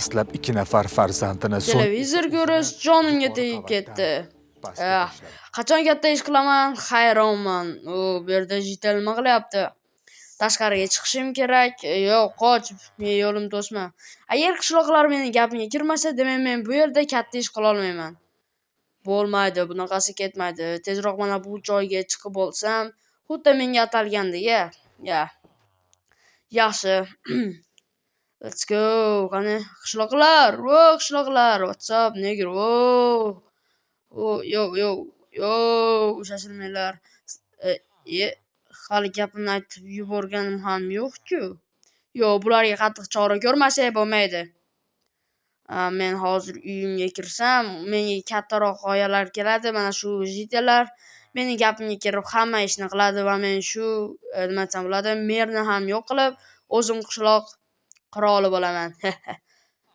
Dastlab ikki nafar farzandini, so'ng Televizor ko'rish jonimga tegib ketdi. pastga Ah, tashladi. Qachon katta ish qilaman, hayronman. U bu yerda житель nima qilyapti? Tashqariga chiqishim kerak. Yo'q, qoch, men yo'limni to'sma. Agar qishloqlar meni gapimga kirmasa, demak men bu yerda katta ish qilolmayman. Bo'lmaydi, bunaqasi ketmaydi. Tezroq mana bu joyga chiqib olsam, xuddi menga atalgandek-a. Ya. Yaxshi. Let's go. Qani, qishloqlar, vo qishloqlar, what's up, nigger, vo. O, yo, yo, yo, shoshilmanglar. E, hali gapimni aytib yuborganim ham yo'q-ku. Yo'q, bularga qattiq chora ko'rmasak bo'lmaydi. Men hozir uyimga kirsam, menga kattaroq g'oyalar keladi. Mana shu житель lar meni gapimga kirib hamma ishni qiladi va men shu, nima desam bo'ladi, merni ham yo'q qilib, o'zim qishloq qiroli bo'laman.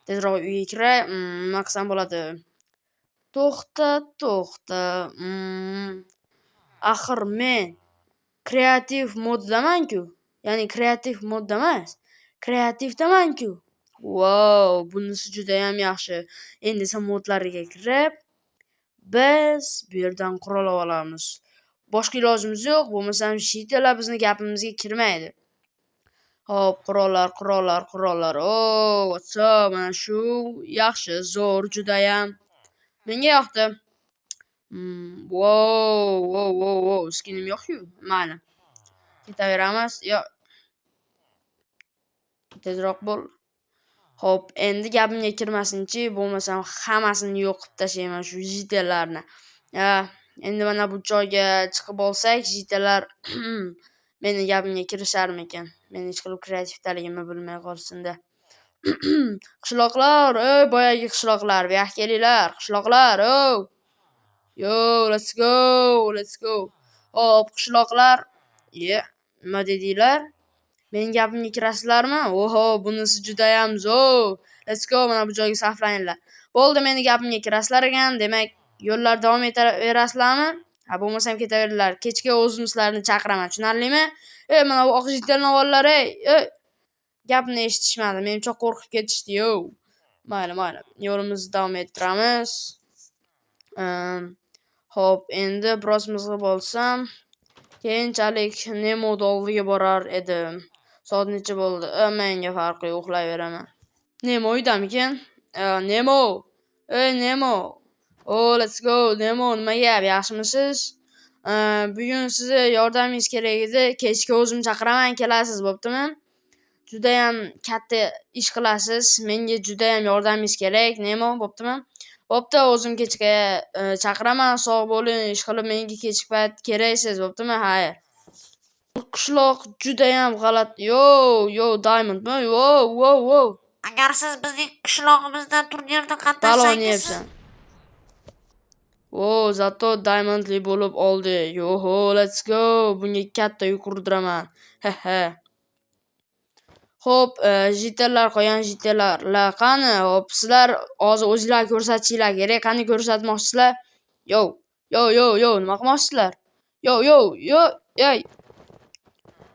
Tezroq uyga kiray, nima qilsam bo'ladi? To'xta, to'xta. Axir men kreativ moddaman-ku. Ya'ni kreativ modda emas, kreativdaman-ku. Vau, bunisi judayam yaxshi. Endi esa modlarga kirib, biz bu yerdan qurol olamiz. Boshqa ilojimiz yo'q, bo'lmasam житель lar bizni gapimizga kirmaydi. Hop, qurollar, qurollar, qurollar. O, what's up? Mana shu yaxshi, zo'r, judayam. Menga yoqdi. Wow, wow, wow, wow, skinim yo'q-ku. Mayli. Ketaveramiz. Yo. Tezroq bo'l. Xo'p, endi gapimga kirmasinchi, bo'lmasam hammasini yo'q qilib tashlayman shu житель larni. Endi mana bu joyga chiqib olsak, житель lar meni gapimga kirisharmikan? Men hech qilib kreativdaligimni bilmay qolsin-da. Qishloqlar, ey boyagi qishloqlar, bu yoqqa kelinglar, qishloqlar, ov. Yo, let's go, let's go. Hop, qishloqlar. Ye, nima dedinglar? Mening gapimga kirasizlarmi? Oho, bunisi judayam zo'r. Let's go, mana bu joyga saflaninglar. Bo'ldi, meni gapimga kirasizlar ekan, demak, yo'llar davom etaverasizlarmi? Ha, bo'lmasam ketaveringlar. Kechga o'zim sizlarni chaqiraman, tushunarlimi? Ey, mana bu oq житель ni ovollar, ey, ey. Gapni eshitishmadi. Menimcha qo'rqib ketishdi, yo. Mayli, mayli. Yo'limizni davom ettiramiz. Xo'p, endi biroz mizg'ib olsam, keyinchalik Nemoni oldiga borar edim. Soat necha bo'ldi? Menga farqi yo'q, uxlayveraman. Nemo uydamikan? Nemo! Ey, Nemo! Oh, let's go. Nemo, nima gap? Yaxshimisiz? Bugun sizni yordamingiz kerak edi. Kechga o'zim chaqiraman, kelasiz, bo'ptimi? Judayam katta ish qilasiz. Menga judayam yordamingiz kerak, Nemo, bo'ptimi? Bo'pti, o'zim kechga chaqiraman. Sog' bo'ling, ishqilib menga kechki payt keraksiz, bo'ptimi? Xayr. Qishloq judayam g'alati. Yo, yo, Diamondmi? Yo, wow, wow. Agar siz bizning qishlog'imizda turnirda Baloni qatnashsangiz, yebsan. O, зато diamondli bo'lib oldi. Yoho, let's go. Bunga katta uy qurdiraman. He-he. Xo'p, житель lar, qolgan житель lar, la qani? Hop, sizlar hozir o'zinglar ko'rsatishinglar kerak. Qani ko'rsatmoqchisizlar? Yo, yo, yo, yo, nima qilmoqchisizlar? Yo, yo, yo, ey.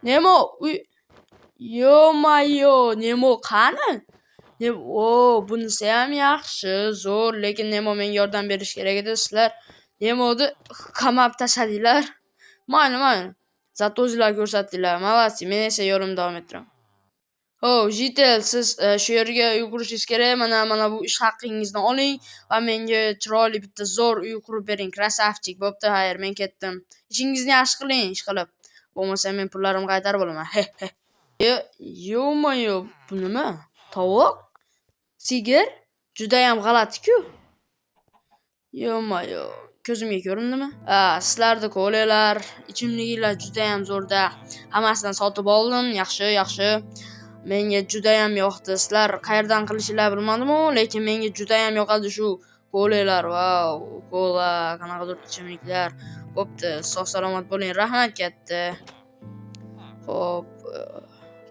Nemo, uy. Ё-моё, Nemo qani? O, bunisi ham yaxshi, zo'r, lekin Nemo menga yordam berishi kerak edi. Sizlar Nemoni qamab tashladinglar. Mayli, mayli. Зато o'zinglar ko'rsatdinglar. Молодцы. Men esa yo'limni davom ettiraman. Hov, житель, siz shu yerga uy qurishingiz kerak. Mana, mana bu ish haqingizni oling va menga chiroyli bitta zo'r uy qurib bering. Красавчик. Bo'pti, xayr, men ketdim. Ishingizni yaxshi qiling, ishqilib. Bo'lmasa men pullarimni qaytarib olaman. He, he. Ё-моё, bu nima? Tovuq? Sigir? Judayam g'alati-ku. Ё-моё, ko'zimga ko'rindimi? A, sizlarni kolalar, ichimliklar judayam zo'rda. Hammasidan sotib oldim. Yaxshi, yaxshi. Menga judayam yoqdi. Sizlar qayerdan qilishinglar bilmadim-u, lekin menga judayam yoqadi shu kolalar. Vau, kola, qanaqadir ichimliklar. Bo'pti, sog' salomat bo'ling. Rahmat katta. Xo'p,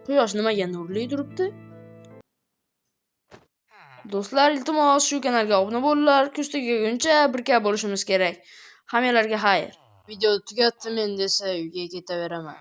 quyosh nimaga nurli turibdi? Do'stlar, iltimos shu kanalga obuna bo'linglar. Kuz tugaguncha birga bo'lishimiz kerak. Hammanglarga xayr. Video tugatdim, endi esa uyga ketaveraman.